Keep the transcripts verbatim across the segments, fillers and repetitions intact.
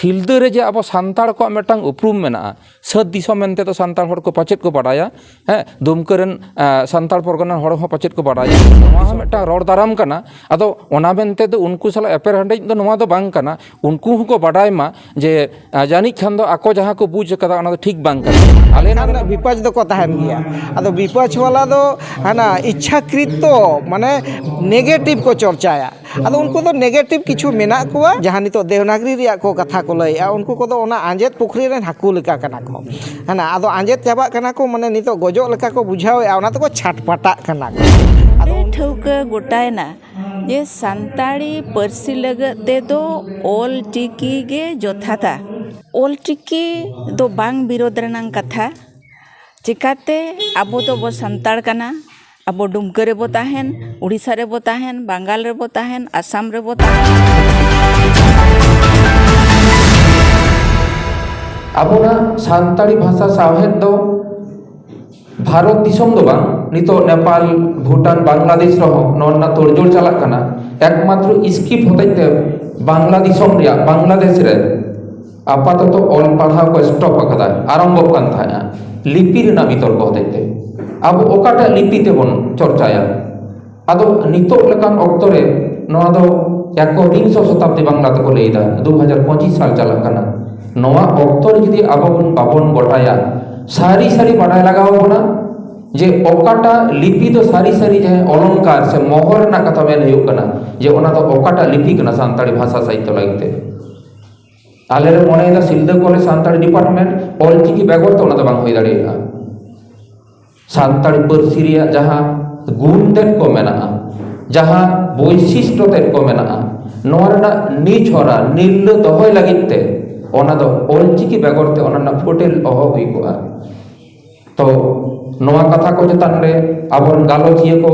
ᱥᱤᱞᱫᱟᱹ ᱨᱮ ᱡᱮ ᱟᱵᱚ ᱥᱟᱱᱛᱟᱲ ᱠᱚᱣᱟᱜ ᱢᱤᱫᱴᱟᱝ ᱩᱯᱨᱩᱢ ᱢᱮᱱᱟᱜᱼᱟ, ᱥᱟᱹᱛ ᱫᱤᱥᱚᱢ ᱢᱮᱱᱛᱮ ᱫᱚ ᱥᱟᱱᱛᱟᱲ ᱦᱚᱲ ᱠᱚ ᱯᱟᱪᱮᱫ ᱠᱚ ᱵᱟᱰᱟᱭᱟ, ᱦᱮᱸ, ᱫᱩᱢᱠᱟᱹ ᱨᱮᱱ, ᱮ, ᱥᱟᱱᱛᱟᱲ ᱯᱚᱨᱜᱟᱱᱟ ᱦᱚᱲ ᱦᱚᱸ ᱯᱟᱪᱮᱫ ᱠᱚ ᱵᱟᱰᱟᱭᱟ᱾ ᱱᱚᱣᱟ ᱦᱚᱸ ᱢᱤᱫᱴᱟᱝ ᱨᱚᱲ ᱫᱟᱨᱟᱢ ᱠᱟᱱᱟ᱾ ᱟᱫᱚ ᱚᱱᱟ ᱢᱮᱱᱛᱮ ᱫᱚ ᱩᱱᱠᱩ ᱥᱟᱞᱟᱜ ᱮᱯᱮᱨ ᱦᱮᱸᱰᱮᱡ ᱫᱚ ᱱᱚᱣᱟ ᱫᱚ ᱵᱟᱝ ᱠᱟᱱᱟ᱾ ᱩᱱᱠᱩ ᱦᱚᱸᱠᱚ ᱵᱟᱰᱟᱭ ᱢᱟ ᱡᱮ, ᱮ, ᱡᱟᱹᱱᱤᱡ ᱠᱷᱟᱱ ᱫᱚ ᱟᱠᱚ ᱡᱟᱦᱟᱸ ᱠᱚ ᱵᱩᱡᱽ ᱟᱠᱟᱫᱟ, ᱚᱱᱟ ᱫᱚ ᱴᱷᱤᱠ ᱵᱟᱝ ᱠᱟᱱᱟ᱾ ᱟᱞᱮ ᱱᱚᱰᱮ ᱠᱷᱟᱱ ᱫᱚ ᱵᱤᱯᱚᱡᱽ ᱫᱚᱠᱚ ᱛᱟᱦᱮᱱ ᱜᱮᱭᱟ᱾ ᱟᱫᱚ ᱵᱤᱯᱚᱡᱽ ᱵᱟᱞᱟ ᱫᱚ ᱦᱟᱱᱟ ᱤᱪᱪᱷᱟᱠᱨᱤᱛᱚ, ᱢᱟᱱᱮ negative ᱠᱚ ᱪᱚᱨᱪᱟᱭᱟ᱾ ᱟᱫᱚ ᱩᱱᱠᱩ ᱫᱚ negative ᱠᱤᱪᱷᱩ ᱢᱮᱱᱟᱜ ᱠᱚᱣᱟ, ᱡᱟᱦᱟᱸ ᱱᱤᱛᱚᱜ ᱫᱮᱣᱱᱟᱜᱽᱨᱤ ᱨᱮᱭᱟᱜ ᱠᱚ ᱠᱟᱛᱷᱟ ᱠᱚ ᱞᱟᱹᱭᱮᱜᱼᱟ, ᱩᱱᱠᱩ ᱠᱚᱫᱚ ᱚᱱᱟ ᱟᱸᱡᱮᱫ ᱯᱩᱠᱷᱨᱤ ᱨᱮᱱ ᱦᱟᱹᱠᱩ ᱞᱮᱠᱟ ᱠᱟᱱᱟ ᱠᱚ᱾ ᱦᱟᱱᱟ ᱟᱫᱚ ᱟᱸᱡᱮᱫ ᱪᱟᱵᱟᱜ ᱠᱟᱱᱟ ᱠᱚ, ᱢᱟᱱᱮ ᱱᱤᱛᱚᱜ ᱜᱚᱡᱚᱜ ᱞᱮᱠᱟ ᱠᱚ ᱵᱩᱡᱷᱟᱹᱣᱮᱜᱼᱟ, ᱚᱱᱟ ᱛᱮᱠᱚ ᱪᱷᱟᱴᱯᱟᱴᱟᱜ ᱠᱟᱱᱟ ᱠᱚ᱾ ᱟᱫᱚ ᱱᱚᱰᱮ ᱴᱷᱟᱹᱣᱠᱟᱹ ᱜᱚᱴᱟᱭᱮᱱᱟ ᱡᱮ ᱥᱟᱱᱛᱟᱲᱤ ᱯᱟᱹᱨᱥᱤ ᱞᱟᱹᱜᱤᱫ ᱛᱮᱫᱚ ᱚᱞ ᱪᱤᱠᱤ ᱜᱮ ᱡᱚᱛᱷᱟᱛᱟ᱾ ᱚᱞ ᱪᱤᱠᱤ ᱫᱚ ᱵᱟᱝ ᱵᱤᱨᱳᱫᱷ ᱨᱮᱱᱟᱜ ᱠᱟᱛᱷᱟ, ᱪᱤᱠᱟᱛᱮ ᱟᱵᱚ ᱫᱚᱵᱚ ᱥᱟᱱᱛᱟᱲ ᱠᱟᱱᱟ, ᱟᱵᱚ ᱰᱩᱢᱠᱟᱹ ᱨᱮᱵᱚ ᱛᱟᱦᱮᱱ, ᱩᱲᱤᱥᱥᱟ ᱨᱮᱵᱚ ᱛᱟᱦᱮᱱ, ᱵᱟᱝᱜᱟᱞ ᱨᱮᱵᱚ ᱛᱟᱦᱮᱱ, ᱟᱥᱟᱢ ᱨᱮᱵᱚ ᱛᱟᱦᱮᱱ᱾ ᱟᱵᱚᱱᱟᱜ ᱥᱟᱱᱛᱟᱲᱤ ᱵᱷᱟᱥᱟ ᱥᱟᱶᱦᱮᱫ ᱫᱚ ᱵᱷᱟᱨᱚᱛ ᱫᱤᱥᱚᱢ ᱫᱚ ᱵᱟᱝ, ᱱᱤᱛᱚᱜ ᱱᱮᱯᱟᱞ, ᱵᱷᱩᱴᱟᱱ, ᱵᱟᱝᱞᱟᱫᱮᱥ ᱨᱮᱦᱚᱸ ᱱᱚᱣᱟ ᱨᱮᱱᱟᱜ ᱛᱳᱲᱡᱳᱲ ᱪᱟᱞᱟᱜ ᱠᱟᱱᱟ᱾ ᱮᱠᱢᱟᱛᱨᱚ ᱥᱠᱨᱤᱯᱴ ᱦᱚᱛᱮᱡ ᱛᱮ ᱵᱟᱝᱞᱟ ᱫᱤᱥᱚᱢ ᱨᱮᱭᱟᱜ, ᱵᱟᱝᱞᱟᱫᱮᱥ ᱨᱮ ᱟᱯᱟᱛᱚᱛᱚ ᱚᱞ ᱯᱟᱲᱦᱟᱣ ᱠᱚ ᱥᱴᱚᱯ ᱟᱠᱟᱫᱟ, ᱟᱨᱚᱢᱵᱚᱜ ᱠᱟᱱ ᱛᱟᱦᱮᱸᱫᱼᱟ᱾ ᱞᱤᱯᱤ ᱨᱮᱱᱟᱜ ᱵᱤᱛᱚᱨᱠᱚ ᱦᱚᱛᱮᱡ ᱛᱮ ᱟᱵᱚ ᱚᱠᱟᱴᱟᱜ ᱞᱤᱯᱤ ᱛᱮᱵᱚᱱ ᱪᱚᱨᱪᱟᱭᱟ? ᱟᱫᱚ ᱱᱤᱛᱚᱜ ᱞᱮᱠᱟᱱ ᱚᱠᱛᱚ ᱨᱮ ᱱᱚᱣᱟ ᱫᱚ ᱮᱠᱵᱤᱝᱥᱚ ᱥᱚᱛᱟᱵᱫᱤ ᱵᱟᱝᱞᱟ ᱛᱮᱠᱚ ᱞᱟᱹᱭ ᱮᱫᱟ, ᱫᱩ ᱦᱟᱡᱟᱨ ᱯᱚᱸᱪᱤᱥ ᱥᱟᱞ ᱪᱟᱞᱟᱜ ᱠᱟᱱᱟ᱾ ᱱᱚᱣᱟ ᱚᱠᱛᱚ ᱨᱮ ᱡᱩᱫᱤ ᱟᱵᱚ ᱵᱚᱱ ᱵᱟᱵᱚᱱ ᱜᱚᱴᱟᱭᱟ, ᱥᱟᱹᱨᱤ ᱥᱟᱹᱨᱤ ᱵᱟᱰᱟᱭ ᱞᱟᱜᱟᱣ ᱵᱚᱱᱟ ᱡᱮ ᱚᱠᱟᱴᱟᱜ ᱞᱤᱯᱤ ᱫᱚ ᱥᱟᱹᱨᱤ ᱥᱟᱹᱨᱤ ᱡᱟᱦᱟᱸ ᱚᱞᱚᱝᱠᱟᱨ ᱥᱮ ᱢᱚᱦᱚᱨ ᱨᱮᱱᱟᱜ ᱠᱟᱛᱷᱟ ᱢᱮᱱ ᱦᱩᱭᱩᱜ ᱠᱟᱱᱟ, ᱡᱮ ᱚᱱᱟ ᱫᱚ ᱚᱠᱟᱴᱟᱜ ᱞᱤᱯᱤ ᱠᱟᱱᱟ ᱥᱟᱱᱛᱟᱲᱤ ᱵᱷᱟᱥᱟ ᱥᱟᱦᱤᱛᱛᱚ ᱞᱟᱹᱜᱤᱫ ᱛᱮ᱾ ᱟᱞᱮ ᱞᱮ ᱢᱚᱱᱮᱭᱮᱫᱟ ᱥᱤᱞᱫᱟᱹ ᱠᱚᱞᱮᱡᱽ ᱥᱟᱱᱛᱟᱲᱤ ᱰᱤᱯᱟᱨᱴᱢᱮᱱᱴ ᱚᱞ ᱪᱤᱠᱤ ᱵᱮᱜᱚᱨ ᱛᱮ ᱚᱱᱟ ᱫᱚ ᱵᱟᱝ ᱦᱩᱭ ᱫᱟᱲᱮᱭᱟᱜᱼᱟ᱾ ᱥᱟᱱᱛᱟᱲᱤ ᱯᱟᱹᱨᱥᱤ ᱨᱮᱭᱟᱜ ᱡᱟᱦᱟᱸ ᱜᱩᱱ ᱛᱮᱫ ᱠᱚ ᱢᱮᱱᱟᱜᱼᱟ, ᱡᱟᱦᱟᱸ ᱵᱳᱭᱥᱤᱥᱴᱚ ᱛᱮᱫ ᱠᱚ ᱢᱮᱱᱟᱜᱼᱟ, ᱱᱚᱣᱟ ᱨᱮᱱᱟᱜ ᱱᱤᱪᱷᱚᱨᱟ ᱱᱤᱨᱞᱟᱹ ᱫᱚᱦᱚᱭ ᱞᱟᱹᱜᱤᱫ ᱛᱮ ᱚᱱᱟ ᱫᱚ ᱚᱞ ᱪᱤᱠᱤ ᱵᱮᱜᱚᱨ ᱛᱮ ᱚᱱᱟ ᱨᱮᱱᱟᱜ ᱯᱷᱩᱴᱮᱞ ᱚᱦᱚ ᱦᱩᱭ ᱠᱚᱜᱼᱟ᱾ ᱛᱚ ᱱᱚᱣᱟ ᱠᱟᱛᱷᱟ ᱠᱚ ᱪᱮᱛᱟᱱ ᱨᱮ ᱟᱵᱚᱨᱮᱱ ᱜᱟᱞᱚᱪᱤᱭᱟᱹ ᱠᱚ,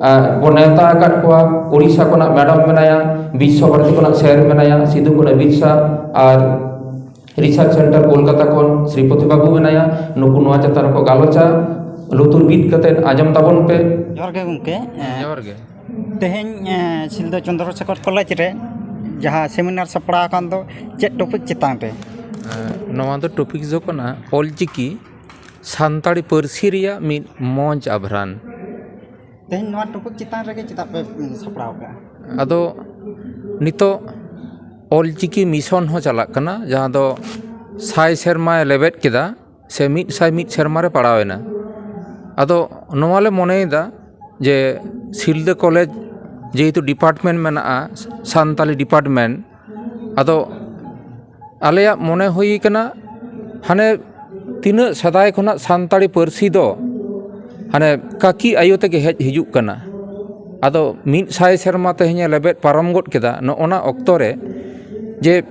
ᱮ, ᱵᱚ ᱱᱮᱣᱛᱟ ᱟᱠᱟᱫ ᱠᱚᱣᱟ᱾ ᱳᱰᱤᱥᱟ ᱠᱷᱚᱱᱟᱜ ᱢᱮᱰᱟᱢ ᱢᱮᱱᱟᱭᱟ, ᱵᱤᱥᱥᱚ ᱵᱷᱟᱨᱚᱛᱤ ᱠᱷᱚᱱᱟᱜ ᱥᱮᱨ ᱢᱮᱱᱟᱭᱟ, ᱥᱤᱫᱩ ᱠᱟᱹᱱᱦᱩ ᱵᱤᱨᱥᱟ, ᱟᱨ ᱨᱤᱥᱟᱨᱪ ᱥᱮᱱᱴᱟᱨ ᱠᱳᱞᱠᱟᱛᱟ ᱠᱷᱚᱱ ᱥᱨᱤᱯᱚᱛᱤ ᱵᱟᱹᱵᱩ ᱢᱮᱱᱟᱭᱟ᱾ ᱱᱩᱠᱩ ᱱᱚᱣᱟ ᱪᱮᱛᱟᱱ ᱨᱮᱠᱚ ᱜᱟᱞᱚᱪᱟ᱾ ᱞᱩᱛᱩᱨ ᱵᱤᱫ ᱠᱟᱛᱮ ᱟᱸᱡᱚᱢ ᱛᱟᱵᱚᱱ ᱯᱮ᱾ ᱡᱚᱦᱟᱨ ᱜᱮ ᱜᱚᱢᱠᱮ᱾ ᱡᱚᱦᱟᱨ ᱜᱮ᱾ ᱛᱮᱦᱮᱧ, ᱮ, ᱥᱤᱞᱫᱟᱹ ᱪᱚᱱᱫᱨᱚᱥᱮᱠᱷᱚᱨ ᱠᱚᱞᱮᱡᱽ ᱨᱮ ᱡᱟᱦᱟᱸ ᱥᱮᱢᱤᱱᱟᱨ ᱥᱟᱯᱲᱟᱣ ᱟᱠᱟᱱ ᱫᱚ ᱪᱮᱫ ᱴᱚᱯᱤᱠ ᱪᱮᱛᱟᱱ ᱨᱮ? ᱱᱚᱣᱟ ᱫᱚ ᱴᱚᱯᱤᱠ ᱫᱚ ᱠᱟᱱᱟ ᱚᱞᱪᱤᱠᱤ ᱥᱟᱱᱛᱟᱲᱤ ᱯᱟᱹᱨᱥᱤ ᱨᱮᱭᱟᱜ ᱢᱤᱫ ᱢᱚᱸᱪ ᱟᱵᱷᱨᱟᱱ᱾ ᱛᱮᱦᱮᱧ ᱱᱚᱣᱟ ᱴᱚᱯᱤᱠ ᱪᱮᱛᱟᱱ ᱨᱮᱜᱮ ᱪᱮᱫᱟᱜ ᱯᱮ ᱥᱟᱯᱲᱟᱣ ᱠᱟᱜᱼᱟ? ᱟᱫᱚ ᱱᱤᱛᱚᱜ ᱚᱞᱪᱤᱠᱤ ᱢᱤᱥᱚᱱ ᱦᱚᱸ ᱪᱟᱞᱟᱜ ᱠᱟᱱᱟ, ᱡᱟᱦᱟᱸ ᱫᱚ ᱥᱟᱭ ᱥᱮᱨᱢᱟᱭ ᱞᱮᱵᱮᱫ ᱠᱮᱫᱟ, ᱥᱮ ᱢᱤᱫ ᱥᱟᱭ ᱢᱤᱫ ᱥᱮᱨᱢᱟ ᱨᱮ ᱯᱟᱲᱟᱣ ᱮᱱᱟ᱾ ᱟᱫᱚ ᱱᱚᱣᱟ ᱞᱮ ᱢᱚᱱᱮᱭᱮᱫᱟ ᱡᱮ ᱥᱤᱞᱫᱟᱹ ᱠᱚᱞᱮᱡᱽ ᱡᱮᱦᱮᱛᱩ ᱰᱤᱯᱟᱨᱴᱢᱮᱱᱴ ᱢᱮᱱᱟᱜᱼᱟ, ᱥᱟᱱᱛᱟᱞᱤ ᱰᱤᱯᱟᱨᱴᱢᱮᱱᱴ, ᱟᱫᱚ ᱟᱞᱮᱭᱟᱜ ᱢᱚᱱᱮ ᱦᱩᱭ ᱠᱟᱱᱟ ᱦᱟᱱᱮ ᱛᱤᱱᱟᱹᱜ ᱥᱮᱫᱟᱭ ᱠᱷᱚᱱᱟᱜ ᱥᱟᱱᱛᱟᱲᱤ ᱯᱟᱹᱨᱥᱤ ᱫᱚ ᱦᱟᱱᱮ ᱠᱟᱹᱠᱤ ᱟᱭᱳ ᱛᱮᱜᱮ ᱦᱮᱡ ᱦᱤᱡᱩᱜ ᱠᱟᱱᱟ᱾ ᱟᱫᱚ ᱢᱤᱫ ᱥᱟᱭ ᱥᱮᱨᱢᱟ ᱛᱮᱦᱮᱧᱮ ᱞᱮᱵᱮᱫ ᱯᱟᱨᱚᱢ ᱜᱚᱫ ᱠᱮᱫᱟ᱾ ᱱᱚᱜᱼᱚᱱᱟ ᱚᱠᱛᱚ ᱨᱮ ᱡᱮ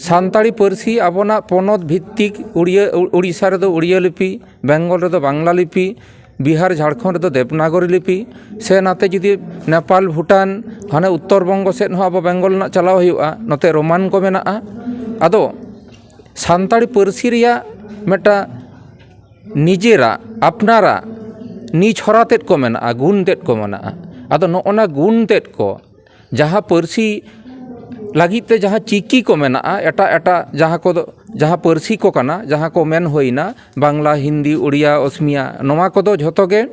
ᱥᱟᱱᱛᱟᱲᱤ ᱯᱟᱹᱨᱥᱤ ᱟᱵᱚᱱᱟᱜ ᱯᱚᱱᱚᱛ ᱵᱷᱤᱛᱛᱤᱠ ᱩᱲᱤᱭᱟᱹ, ᱩᱲᱤᱥᱥᱟ ᱨᱮᱫᱚ ᱩᱲᱤᱭᱟᱹ ᱞᱤᱯᱤ, ᱵᱮᱝᱜᱚᱞ ᱨᱮᱫᱚ ᱵᱟᱝᱞᱟ ᱞᱤᱯᱤ, ᱵᱤᱦᱟᱨ ᱡᱷᱟᱲᱠᱷᱚᱸᱰ ᱨᱮᱫᱚ ᱫᱮᱵᱽᱱᱟᱜᱚᱨᱤ ᱞᱤᱯᱤ, ᱥᱮ ᱱᱟᱛᱮ ᱡᱩᱫᱤ ᱱᱮᱯᱟᱞ ᱵᱷᱩᱴᱟᱱ ᱦᱟᱱᱮ ᱩᱛᱛᱚᱨ ᱵᱚᱝᱜᱚ ᱥᱮᱫ ᱦᱚᱸ ᱟᱵᱚ ᱵᱮᱝᱜᱚᱞ ᱨᱮᱱᱟᱜ ᱪᱟᱞᱟᱣ ᱦᱩᱭᱩᱜᱼᱟ, ᱱᱚᱛᱮ ᱨᱳᱢᱟᱱ ᱠᱚ ᱢᱮᱱᱟᱜᱼᱟ᱾ ᱟᱫᱚ ᱥᱟᱱᱛᱟᱲᱤ ᱯᱟᱹᱨᱥᱤ ᱨᱮᱭᱟᱜ ᱢᱤᱫᱴᱟᱝ ᱱᱤᱡᱮᱨᱟᱜ ᱟᱯᱱᱟᱨᱟᱜ ᱱᱤᱡᱽ ᱦᱚᱨᱟ ᱛᱮᱫ ᱠᱚ ᱢᱮᱱᱟᱜᱼᱟ, ᱜᱩᱱ ᱛᱮᱫ ᱠᱚ ᱢᱮᱱᱟᱜᱼᱟ᱾ ᱟᱫᱚ ᱱᱚᱜᱼᱚᱱᱟ ᱜᱩᱱ ᱛᱮᱫ ᱠᱚ ᱡᱟᱦᱟᱸ ᱯᱟᱹᱨᱥᱤ ᱞᱟᱹᱜᱤᱫ ᱛᱮ ᱡᱟᱦᱟᱸ ᱪᱤᱠᱤ ᱠᱚ ᱢᱮᱱᱟᱜᱼᱟ, ᱮᱴᱟᱜ ᱮᱴᱟᱜ ᱡᱟᱦᱟᱸ ᱠᱚᱫᱚ, ᱡᱟᱦᱟᱸ ᱯᱟᱹᱨᱥᱤ ᱠᱚ ᱠᱟᱱᱟ, ᱡᱟᱦᱟᱸ ᱠᱚ ᱢᱮᱱ ᱦᱩᱭᱱᱟ ᱵᱟᱝᱞᱟ, ᱦᱤᱱᱫᱤ, ᱩᱲᱤᱭᱟ, ᱚᱥᱢᱤᱭᱟ, ᱱᱚᱣᱟ ᱠᱚᱫᱚ ᱡᱷᱚᱛᱚ ᱜᱮ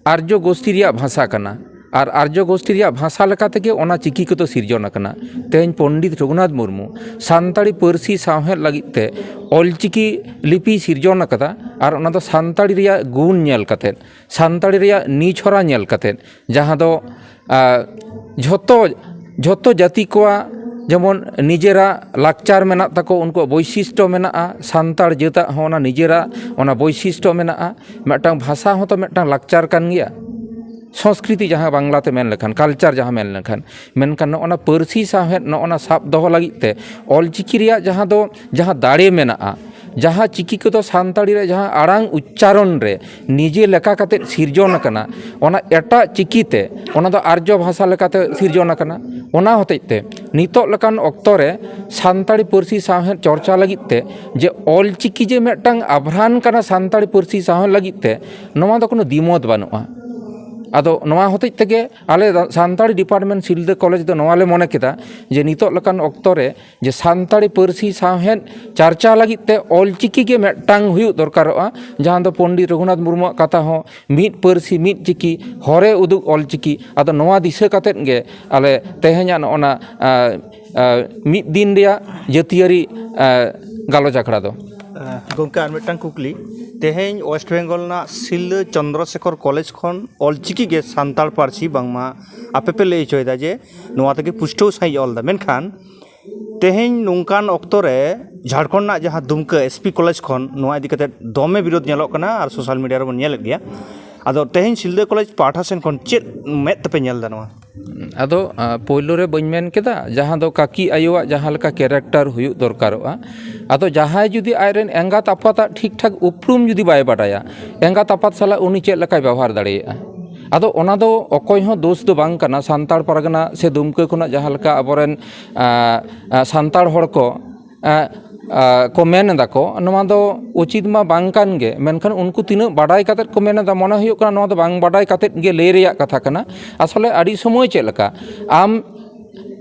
ᱟᱨᱡᱚ ᱜᱳᱥᱴᱤ ᱨᱮᱭᱟᱜ ᱵᱷᱟᱥᱟ ᱠᱟᱱᱟ᱾ ᱟᱨ ᱟᱨᱡᱚ ᱜᱳᱥᱴᱤ ᱨᱮᱭᱟᱜ ᱵᱷᱟᱥᱟ ᱞᱮᱠᱟ ᱛᱮᱜᱮ ᱚᱱᱟ ᱪᱤᱠᱤ ᱠᱚᱫᱚ ᱥᱤᱨᱡᱚᱱ ᱟᱠᱟᱱᱟ᱾ ᱛᱮᱦᱮᱧ ᱯᱚᱱᱰᱤᱛ ᱨᱚᱜᱷᱩᱱᱟᱛᱷ ᱢᱩᱨᱢᱩ ᱥᱟᱱᱛᱟᱲᱤ ᱯᱟᱹᱨᱥᱤ ᱥᱟᱶᱦᱮᱫ ᱞᱟᱹᱜᱤᱫ ᱛᱮ ᱚᱞᱪᱤᱠᱤ ᱞᱤᱯᱤᱭ ᱥᱤᱨᱡᱚᱱ ᱟᱠᱟᱫᱟ, ᱟᱨ ᱚᱱᱟ ᱫᱚ ᱥᱟᱱᱛᱟᱲᱤ ᱨᱮᱭᱟᱜ ᱜᱩᱱ ᱧᱮᱞ ᱠᱟᱛᱮᱫ, ᱥᱟᱱᱛᱟᱲᱤ ᱨᱮᱭᱟᱜ ᱱᱤᱡᱽ ᱦᱚᱨᱟ ᱧᱮᱞ ᱠᱟᱛᱮᱫ, ᱡᱟᱦᱟᱸ ᱫᱚ ᱟᱨ ᱡᱷᱚᱛᱚ, ᱡᱷᱚᱛᱚ ᱡᱟᱹᱛᱤ ᱠᱚᱣᱟᱜ ᱡᱮᱢᱚᱱ ᱱᱤᱡᱮᱨᱟᱜ ᱞᱟᱠᱪᱟᱨ ᱢᱮᱱᱟᱜ ᱛᱟᱠᱚ, ᱩᱱᱠᱩᱣᱟᱜ ᱵᱳᱭᱥᱤᱥᱴᱚ ᱢᱮᱱᱟᱜᱼᱟ, ᱥᱟᱱᱛᱟᱲ ᱡᱟᱹᱛᱟᱜ ᱦᱚᱸ ᱚᱱᱟ ᱱᱤᱡᱮᱨᱟᱜ ᱚᱱᱟ ᱵᱳᱭᱥᱤᱥᱴᱚ ᱢᱮᱱᱟᱜᱼᱟ᱾ ᱢᱤᱫᱴᱟᱝ ᱵᱷᱟᱥᱟ ᱦᱚᱸᱛᱚ ᱢᱤᱫᱴᱟᱝ ᱞᱟᱠᱪᱟᱨ ᱠᱟᱱ ᱜᱮᱭᱟ, ᱥᱚᱝᱥᱠᱨᱤᱛᱤ ᱡᱟᱦᱟᱸ ᱵᱟᱝᱞᱟᱛᱮ ᱢᱮᱱ ᱞᱮᱠᱷᱟᱱ, ᱠᱟᱞᱪᱟᱨ ᱡᱟᱦᱟᱸ ᱢᱮᱱ ᱞᱮᱠᱷᱟᱱ᱾ ᱢᱮᱱᱠᱷᱟᱱ ᱱᱚᱜᱼᱚ ᱱᱟ ᱯᱟᱹᱨᱥᱤ ᱥᱟᱶᱦᱮᱫ ᱱᱚᱜᱼᱚ ᱱᱟ ᱥᱟᱵ ᱫᱚᱦᱚ ᱞᱟᱹᱜᱤᱫ ᱛᱮ ᱚᱞᱪᱤᱠᱤ ᱨᱮᱭᱟᱜ ᱡᱟᱦᱟᱸ ᱫᱚ, ᱡᱟᱦᱟᱸ ᱫᱟᱲᱮ ᱢᱮᱱᱟᱜᱼᱟ, ᱡᱟᱦᱟᱸ ᱪᱤᱠᱤ ᱠᱚᱫᱚ ᱥᱟᱱᱛᱟᱲᱤ ᱨᱮ ᱡᱟᱦᱟᱸ ᱟᱲᱟᱝ ᱩᱪᱪᱟᱨᱚᱱ ᱨᱮ ᱱᱤᱡᱮ ᱞᱮᱠᱟ ᱠᱟᱛᱮᱫ ᱥᱤᱨᱡᱚᱱ ᱟᱠᱟᱱᱟ, ᱚᱱᱟ ᱮᱴᱟᱜ ᱪᱤᱠᱤ ᱛᱮ, ᱚᱱᱟ ᱫᱚ ᱟᱨᱡᱚ ᱵᱷᱟᱥᱟ ᱞᱮᱠᱟᱛᱮ ᱥᱤᱨᱡᱚᱱ ᱟᱠᱟᱱᱟ᱾ ᱚᱱᱟ ᱦᱚᱛᱮᱡ ᱛᱮ ᱱᱤᱛᱚᱜ ᱞᱮᱠᱟᱱ ᱚᱠᱛᱚ ᱨᱮ ᱥᱟᱱᱛᱟᱲᱤ ᱯᱟᱹᱨᱥᱤ ᱥᱟᱶᱦᱮᱫ ᱪᱚᱨᱪᱟ ᱞᱟᱹᱜᱤᱫ ᱛᱮ ᱡᱮ ᱚᱞ ᱪᱤᱠᱤ ᱡᱮ ᱢᱤᱫᱴᱟᱝ ᱟᱵᱷᱨᱟᱱ ᱠᱟᱱᱟ ᱥᱟᱱᱛᱟᱲᱤ ᱯᱟᱹᱨᱥᱤ ᱥᱟᱶᱦᱮᱫ ᱞᱟᱹᱜᱤᱫ ᱛᱮ, ᱱᱚᱣᱟ ᱫᱚ ᱠᱳᱱᱳ ᱫᱤᱢᱚᱛ ᱵᱟᱹᱱᱩᱜᱼᱟ᱾ ᱟᱫᱚ ᱱᱚᱣᱟ ᱦᱚᱛᱮᱡ ᱛᱮᱜᱮ ᱟᱞᱮ ᱫᱚ ᱥᱟᱱᱛᱟᱲᱤ ᱰᱤᱯᱟᱨᱴᱢᱮᱱᱴ ᱥᱤᱞᱫᱟᱹ ᱠᱚᱞᱮᱡᱽ ᱫᱚ ᱱᱚᱣᱟ ᱞᱮ ᱢᱚᱱᱮ ᱠᱮᱫᱟ ᱡᱮ ᱱᱤᱛᱚᱜ ᱞᱮᱠᱟᱱ ᱚᱠᱛᱚ ᱨᱮ ᱡᱮ ᱥᱟᱱᱛᱟᱲᱤ ᱯᱟᱹᱨᱥᱤ ᱥᱟᱶᱦᱮᱫ ᱪᱟᱨᱪᱟ ᱞᱟᱹᱜᱤᱫ ᱛᱮ ᱚᱞᱪᱤᱠᱤ ᱜᱮ ᱢᱤᱫᱴᱟᱝ ᱦᱩᱭᱩᱜ ᱫᱚᱨᱠᱟᱨᱚᱜᱼᱟ, ᱡᱟᱦᱟᱸ ᱫᱚ ᱯᱚᱱᱰᱤᱛ ᱨᱚᱜᱷᱩᱱᱟᱛᱷ ᱢᱩᱨᱢᱩᱣᱟᱜ ᱠᱟᱛᱷᱟ ᱦᱚᱸ, "ᱢᱤᱫ ᱯᱟᱹᱨᱥᱤ ᱢᱤᱫ ᱪᱤᱠᱤ, ᱦᱚᱨᱮ ᱩᱫᱩᱜ ᱚᱞᱪᱤᱠᱤ᱾" ᱟᱫᱚ ᱱᱚᱣᱟ ᱫᱤᱥᱟᱹ ᱠᱟᱛᱮᱫ ᱜᱮ ᱟᱞᱮ ᱛᱮᱦᱮᱧᱟᱜ ᱱᱚᱜᱼᱚ ᱱᱟ, ᱟ, ᱟ, ᱢᱤᱫ ᱫᱤᱱ ᱨᱮᱭᱟᱜ ᱡᱟᱹᱛᱤᱭᱟᱹᱨᱤ, ᱟ, ᱜᱟᱞᱚᱪ ᱟᱠᱷᱲᱟ ᱫᱚ᱾ ᱜᱚᱢᱠᱮ, ᱟᱨ ᱢᱤᱫᱴᱟᱝ ᱠᱩᱠᱞᱤ, ᱛᱮᱦᱮᱧ ᱳᱭᱮᱥᱴ ᱵᱮᱝᱜᱚᱞ ᱨᱮᱱᱟᱜ ᱥᱤᱞᱫᱟᱹ ᱪᱚᱱᱫᱨᱚᱥᱮᱠᱷᱚᱨ ᱠᱚᱞᱮᱡᱽ ᱠᱷᱚᱱ ᱚᱞᱪᱤᱠᱤ ᱜᱮ ᱥᱟᱱᱛᱟᱲ ᱯᱟᱹᱨᱥᱤ ᱵᱟᱝᱢᱟ ᱟᱯᱮ ᱯᱮ ᱞᱟᱹᱭ ᱦᱚᱪᱚᱭᱮᱫᱟ ᱡᱮ ᱱᱚᱣᱟ ᱛᱮᱜᱮ ᱯᱩᱥᱴᱟᱹᱣ ᱥᱟᱺᱦᱤᱡ ᱚᱞ ᱮᱫᱟ, ᱢᱮᱱᱠᱷᱟᱱ ᱛᱮᱦᱮᱧ ᱱᱚᱝᱠᱟᱱ ᱚᱠᱛᱚ ᱨᱮ ᱡᱷᱟᱲᱠᱷᱚᱸᱰ ᱨᱮᱱᱟᱜ ᱡᱟᱦᱟᱸ ᱫᱩᱢᱠᱟᱹ ᱮᱥ ᱯᱤ ᱠᱚᱞᱮᱡᱽ ᱠᱷᱚᱱ ᱱᱚᱣᱟ ᱤᱫᱤ ᱠᱟᱛᱮ ᱫᱚᱢᱮ ᱵᱤᱨᱳᱫ ᱧᱮᱞᱚᱜ ᱠᱟᱱᱟ ᱟᱨ ᱥᱳᱥᱟᱞ ᱢᱤᱰᱤᱭᱟ ᱨᱮᱵᱚᱱ ᱧᱮᱞᱮᱫ ᱜᱮᱭᱟ᱾ ᱟᱫᱚ ᱛᱮᱦᱮᱧ ᱥᱤᱞᱫᱟᱹ ᱠᱚᱞᱮᱡᱽ ᱯᱟᱦᱴᱟ ᱥᱮᱱ ᱠᱷᱚᱱ ᱪᱮᱫ ᱢᱮᱫ ᱛᱮᱯᱮ ᱧᱮᱞ ᱮᱫᱟ ᱱᱚᱣᱟ? ᱟᱫᱚ, ᱟ, ᱯᱳᱭᱞᱳ ᱨᱮ ᱵᱟᱹᱧ ᱢᱮᱱ ᱠᱮᱫᱟ, ᱡᱟᱦᱟᱸ ᱫᱚ ᱠᱟᱹᱠᱤ ᱟᱭᱳᱣᱟᱜ ᱡᱟᱦᱟᱸ ᱞᱮᱠᱟ ᱠᱮᱨᱮᱠᱴᱟᱨ ᱦᱩᱭᱩᱜ ᱫᱚᱨᱠᱟᱨᱚᱜᱼᱟ, ᱟᱫᱚ ᱡᱟᱦᱟᱸᱭ ᱡᱩᱫᱤ ᱟᱡᱨᱮᱱ ᱮᱸᱜᱟᱛ ᱟᱯᱟᱛᱟᱜ ᱴᱷᱤᱠ ᱴᱷᱟᱠ ᱩᱯᱨᱩᱢ ᱡᱩᱫᱤ ᱵᱟᱭ ᱵᱟᱰᱟᱭᱟ, ᱮᱸᱜᱟᱛ ᱟᱯᱟᱛ ᱥᱟᱞᱟᱜ ᱩᱱᱤ ᱪᱮᱫ ᱞᱮᱠᱟᱭ ᱵᱮᱣᱦᱟᱨ ᱫᱟᱲᱮᱭᱟᱜᱼᱟ? ᱟᱫᱚ ᱚᱱᱟ ᱫᱚ ᱚᱠᱚᱭ ᱦᱚᱸ ᱫᱳᱥ ᱫᱚ ᱵᱟᱝ ᱠᱟᱱᱟ᱾ ᱥᱟᱱᱛᱟᱲ ᱯᱟᱨᱜᱟᱱᱟ ᱥᱮ ᱫᱩᱢᱠᱟᱹ ᱠᱷᱚᱱᱟᱜ ᱡᱟᱦᱟᱸ ᱞᱮᱠᱟ ᱟᱵᱚᱨᱮᱱ, ᱟ, ᱟ, ᱥᱟᱱᱛᱟᱲ ᱦᱚᱲ ᱠᱚ, ᱟ, ᱟ, ᱠᱚ ᱢᱮᱱ ᱮᱫᱟ ᱠᱚ, ᱱᱚᱣᱟ ᱫᱚ ᱩᱪᱤᱛ ᱢᱟ ᱵᱟᱝ ᱠᱟᱱ ᱜᱮ, ᱢᱮᱱᱠᱷᱟᱱ ᱩᱱᱠᱩ ᱛᱤᱱᱟᱹᱜ ᱵᱟᱰᱟᱭ ᱠᱟᱛᱮᱫ ᱠᱚ ᱢᱮᱱ ᱮᱫᱟ, ᱢᱚᱱᱮ ᱦᱩᱭᱩᱜ ᱠᱟᱱᱟ ᱱᱚᱣᱟ ᱫᱚ ᱵᱟᱝ ᱵᱟᱰᱟᱭ ᱠᱟᱛᱮᱫ ᱜᱮ ᱞᱟᱹᱭ ᱨᱮᱭᱟᱜ ᱠᱟᱛᱷᱟ ᱠᱟᱱᱟ᱾ ᱟᱥᱚᱞᱮ ᱟᱹᱰᱤ ᱥᱚᱢᱚᱭ ᱪᱮᱫ ᱞᱮᱠᱟ ᱟᱢ,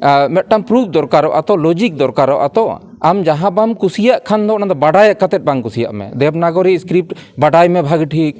ᱟ, ᱢᱤᱫᱴᱟᱝ ᱯᱨᱩᱯᱷ ᱫᱚᱨᱠᱟᱨᱚᱜᱼᱟ ᱛᱚ, ᱞᱚᱡᱤᱠ ᱫᱚᱨᱠᱟᱨᱚᱜᱼᱟ ᱛᱚ᱾ ᱟᱢ ᱡᱟᱦᱟᱸ ᱵᱟᱢ ᱠᱩᱥᱤᱭᱟᱜ ᱠᱷᱟᱱ ᱫᱚ ᱚᱱᱟ ᱫᱚ ᱵᱟᱰᱟᱭ ᱠᱟᱛᱮᱫ ᱵᱟᱝ ᱠᱩᱥᱤᱭᱟᱜ ᱢᱮ᱾ ᱫᱮᱵᱽᱱᱟᱜᱚᱨᱤ ᱥᱠᱨᱤᱯᱴ ᱵᱟᱰᱟᱭ ᱢᱮ ᱵᱷᱟᱜᱮ ᱴᱷᱤᱠ,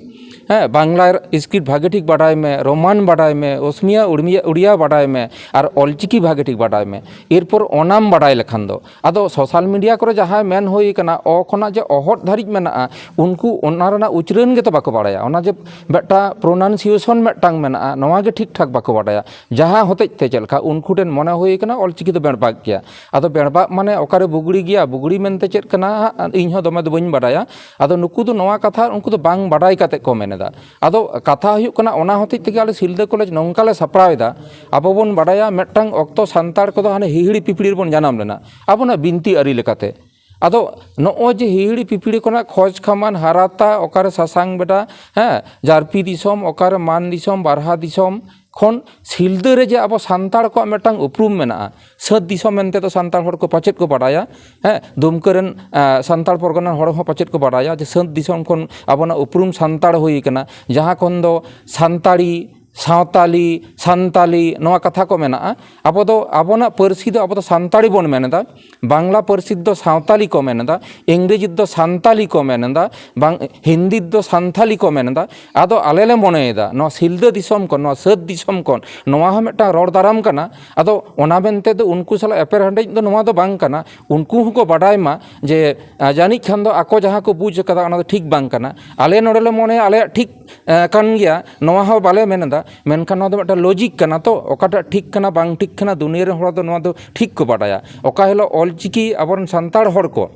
ᱦᱮᱸ, ᱵᱟᱝᱞᱟ ᱥᱠᱨᱤᱯᱴ ᱵᱷᱟᱜᱮ ᱴᱷᱤᱠ ᱵᱟᱰᱟᱭ ᱢᱮ, ᱨᱳᱢᱟᱱ ᱵᱟᱰᱟᱭ ᱢᱮ, ᱚᱥᱢᱤᱭᱟ ᱩᱲᱢᱤᱭᱟ, ᱩᱲᱤᱭᱟ ᱵᱟᱰᱟᱭ ᱢᱮ, ᱟᱨ ᱚᱞᱪᱤᱠᱤ ᱵᱷᱟᱜᱮ ᱴᱷᱤᱠ ᱵᱟᱰᱟᱭ ᱢᱮ᱾ ᱮᱨᱯᱚᱨ ᱚᱱᱟᱢ ᱵᱟᱰᱟᱭ ᱞᱮᱠᱷᱟᱱ ᱫᱚ, ᱟᱫᱚ ᱥᱳᱥᱟᱞ ᱢᱤᱰᱤᱭᱟ ᱠᱚᱨᱮ ᱡᱟᱦᱟᱸ ᱢᱮᱱ ᱦᱩᱭ ᱠᱟᱱᱟ, ᱚ ᱠᱷᱚᱱᱟᱜ ᱡᱮ ᱚᱦᱚᱫ ᱫᱷᱟᱹᱨᱤᱡ ᱢᱮᱱᱟᱜᱼᱟ, ᱩᱱᱠᱩ ᱚᱱᱟ ᱨᱮᱱᱟᱜ ᱩᱪᱨᱟᱹᱱ ᱜᱮᱛᱚ ᱵᱟᱠᱚ ᱵᱟᱲᱟᱭᱟ᱾ ᱚᱱᱟ ᱡᱮ ᱢᱤᱫᱴᱟᱝ ᱯᱨᱳᱱᱟᱱᱥᱤᱭᱮᱥᱚᱱ ᱢᱤᱫᱴᱟᱝ ᱢᱮᱱᱟᱜᱼᱟ, ᱱᱚᱣᱟ ᱜᱮ ᱴᱷᱤᱠ ᱴᱷᱟᱠ ᱵᱟᱠᱚ ᱵᱟᱰᱟᱭᱟ᱾ ᱡᱟᱦᱟᱸ ᱦᱚᱛᱮᱡ ᱛᱮ ᱪᱮᱫ ᱞᱮᱠᱟ ᱩᱱᱠᱩ ᱴᱷᱮᱱ ᱢᱚᱱᱮ ᱦᱩᱭ ᱠᱟᱱᱟ ᱚᱞᱪᱤᱠᱤ ᱫᱚ ᱵᱮᱲᱵᱟᱜ ᱜᱮᱭᱟ᱾ ᱟᱫᱚ ᱵᱮᱲᱵᱟᱜ ᱢᱟᱱᱮ ᱚᱠᱟᱨᱮ ᱵᱩᱜᱲᱤ ᱜᱮᱭᱟ, ᱵᱩᱜᱲᱤ ᱢᱮᱱᱛᱮ ᱪᱮᱫ ᱠᱟᱱᱟ ᱦᱟᱸᱜ, ᱤᱧ ᱦᱚᱸ ᱫᱚᱢᱮ ᱫᱚ ᱵᱟᱹᱧ ᱵᱟᱰᱟᱭᱟ᱾ ᱟᱫᱚ ᱱᱩᱠᱩ ᱫᱚ ᱱᱚᱣᱟ ᱠᱟᱛᱷᱟ ᱩᱱᱠᱩ ᱫᱚ ᱵᱟᱝ ᱵᱟᱰᱟᱭ ᱠᱟᱛᱮ ᱠᱚ ᱢᱮᱱ ᱮᱫᱟ᱾ ᱟᱫᱚ ᱠᱟᱛᱷᱟ ᱦᱩᱭᱩᱜ ᱠᱟᱱᱟ, ᱚᱱᱟ ᱦᱚᱛᱮᱡ ᱛᱮᱜᱮ ᱟᱞᱮ ᱥᱤᱞᱫᱟᱹ ᱠᱚᱞᱮᱡᱽ ᱱᱚᱝᱠᱟ ᱞᱮ ᱥᱟᱯᱲᱟᱣ ᱮᱫᱟ᱾ ᱟᱵᱚ ᱵᱚᱱ ᱵᱟᱰᱟᱭᱟ, ᱢᱤᱫᱴᱟᱝ ᱚᱠᱛᱚ ᱥᱟᱱᱛᱟᱲ ᱠᱚᱫᱚ ᱦᱟᱱᱮ ᱦᱤᱦᱤᱲᱤ ᱯᱤᱯᱤᱲᱤ ᱨᱮᱵᱚᱱ ᱡᱟᱱᱟᱢ ᱞᱮᱱᱟ, ᱟᱵᱚᱱᱟᱜ ᱵᱤᱱᱛᱤ ᱟᱹᱨᱤ ᱞᱮᱠᱟᱛᱮ᱾ ᱟᱫᱚ ᱱᱚᱜᱼᱚᱭ ᱡᱮ ᱦᱤᱦᱤᱲᱤ ᱯᱤᱯᱤᱲᱤ ᱠᱷᱚᱱᱟᱜ ᱠᱷᱚᱡᱽ ᱠᱷᱟᱢᱟᱱ ᱦᱟᱨᱟᱛᱟ, ᱚᱠᱟᱨᱮ ᱥᱟᱥᱟᱝ ᱵᱮᱰᱟ, ᱦᱮᱸ, ᱡᱟᱨᱯᱤ ᱫᱤᱥᱚᱢ, ᱚᱠᱟᱨᱮ ᱢᱟᱱ ᱫᱤᱥᱚᱢ, ᱵᱟᱨᱦᱟ ᱫᱤᱥᱚᱢ ᱠᱷᱚᱱ ᱥᱤᱞᱫᱟᱹ ᱨᱮ ᱡᱮ ᱟᱵᱚ ᱥᱟᱱᱛᱟᱲ ᱠᱚᱣᱟᱜ ᱢᱤᱫᱴᱟᱝ ᱩᱯᱨᱩᱢ ᱢᱮᱱᱟᱜᱼᱟ, ᱥᱟᱹᱛ ᱫᱤᱥᱚᱢ ᱢᱮᱱᱛᱮ ᱫᱚ ᱥᱟᱱᱛᱟᱲ ᱦᱚᱲ ᱠᱚ ᱯᱟᱪᱮᱫ ᱠᱚ ᱵᱟᱰᱟᱭᱟ, ᱦᱮᱸ, ᱫᱩᱢᱠᱟᱹ ᱨᱮᱱ, ᱮᱸ, ᱥᱟᱱᱛᱟᱲ ᱯᱚᱨᱜᱟᱱᱟ ᱦᱚᱲ ᱦᱚᱸ ᱯᱟᱪᱮᱫ ᱠᱚ ᱵᱟᱰᱟᱭᱟ ᱡᱮ ᱥᱟᱹᱛ ᱫᱤᱥᱚᱢ ᱠᱷᱚᱱ ᱟᱵᱚᱱᱟᱜ ᱩᱯᱨᱩᱢ ᱥᱟᱱᱛᱟᱲ ᱦᱩᱭ ᱠᱟᱱᱟ, ᱡᱟᱦᱟᱸ ᱠᱷᱚᱱ ᱫᱚ ᱥᱟᱱᱛᱟᱲᱤ, ᱥᱟᱶᱛᱟᱞᱤ, ᱥᱟᱱᱛᱟᱞᱤ, ᱱᱚᱣᱟ ᱠᱟᱛᱷᱟ ᱠᱚ ᱢᱮᱱᱟᱜᱼᱟ᱾ ᱟᱵᱚ ᱫᱚ ᱟᱵᱚᱱᱟᱜ ᱯᱟᱹᱨᱥᱤ ᱫᱚ ᱟᱵᱚ ᱫᱚ ᱥᱟᱱᱛᱟᱲᱤ ᱵᱚᱱ ᱢᱮᱱ ᱮᱫᱟ, ᱵᱟᱝᱞᱟ ᱯᱟᱹᱨᱥᱤ ᱫᱚ ᱥᱟᱶᱛᱟᱞᱤ ᱠᱚ ᱢᱮᱱ ᱮᱫᱟ, ᱤᱝᱨᱮᱡᱤ ᱫᱚ ᱥᱟᱱᱛᱟᱞᱤ ᱠᱚ ᱢᱮᱱ ᱮᱫᱟ, ᱵᱟᱝ, ᱦᱤᱱᱫᱤ ᱫᱚ ᱥᱟᱱᱛᱟᱞᱤ ᱠᱚ ᱢᱮᱱ ᱮᱫᱟ᱾ ᱟᱫᱚ ᱟᱞᱮ ᱞᱮ ᱢᱚᱱᱮᱭᱮᱫᱟ ᱱᱚᱣᱟ ᱥᱤᱞᱫᱟᱹ ᱫᱤᱥᱚᱢ ᱠᱷᱚᱱ, ᱱᱚᱣᱟ ᱥᱟᱹᱛ ᱫᱤᱥᱚᱢ ᱠᱷᱚᱱ ᱱᱚᱣᱟ ᱦᱚᱸ ᱢᱤᱫᱴᱟᱝ ᱨᱚᱲ ᱫᱟᱨᱟᱢ ᱠᱟᱱᱟ᱾ ᱟᱫᱚ ᱚᱱᱟ ᱢᱮᱱᱛᱮ ᱫᱚ ᱩᱱᱠᱩ ᱥᱟᱞᱟᱜ ᱮᱯᱮᱨ ᱦᱮᱸᱰᱮᱡ ᱫᱚ ᱱᱚᱣᱟ ᱫᱚ ᱵᱟᱝ ᱠᱟᱱᱟ᱾ ᱩᱱᱠᱩ ᱦᱚᱸᱠᱚ ᱵᱟᱰᱟᱭ ᱢᱟ ᱡᱮ, ᱟ, ᱡᱟᱹᱱᱤᱡ ᱠᱷᱟᱱ ᱫᱚ ᱟᱠᱚ ᱡᱟᱦᱟᱸ ᱠᱚ ᱵᱩᱡᱽ ᱟᱠᱟᱫᱟ ᱚᱱᱟ ᱫᱚ ᱴᱷᱤᱠ ᱵᱟᱝ ᱠᱟᱱᱟ᱾ ᱟᱞᱮ ᱱᱚᱰᱮ ᱞᱮ ᱢᱚᱱᱮᱭᱟ ᱟᱞᱮᱭᱟᱜ ᱴᱷᱤᱠ ᱮ, ᱠᱟᱱ ᱜᱮᱭᱟ, ᱱᱚᱣᱟ ᱦᱚᱸ ᱵᱟᱞᱮ ᱢᱮᱱ ᱮᱫᱟ, ᱢᱮᱱᱠᱷᱟᱱ ᱱᱚᱣᱟ ᱫᱚ ᱢᱤᱫᱴᱟᱝ ᱞᱚᱡᱤᱠ ᱠᱟᱱᱟ ᱛᱚ, ᱚᱠᱟᱴᱟᱜ ᱴᱷᱤᱠ ᱠᱟᱱᱟ ᱵᱟᱝ ᱴᱷᱤᱠ ᱠᱟᱱᱟ ᱫᱩᱱᱤᱭᱟᱹ ᱨᱮᱱ ᱦᱚᱲ ᱫᱚ ᱱᱚᱣᱟ ᱫᱚ ᱴᱷᱤᱠ ᱠᱚ ᱵᱟᱰᱟᱭᱟ᱾ ᱚᱠᱟ ᱦᱤᱞᱳᱜ ᱚᱞᱪᱤᱠᱤ ᱟᱵᱚᱨᱮᱱ ᱥᱟᱱᱛᱟᱲ ᱦᱚᱲ ᱠᱚ,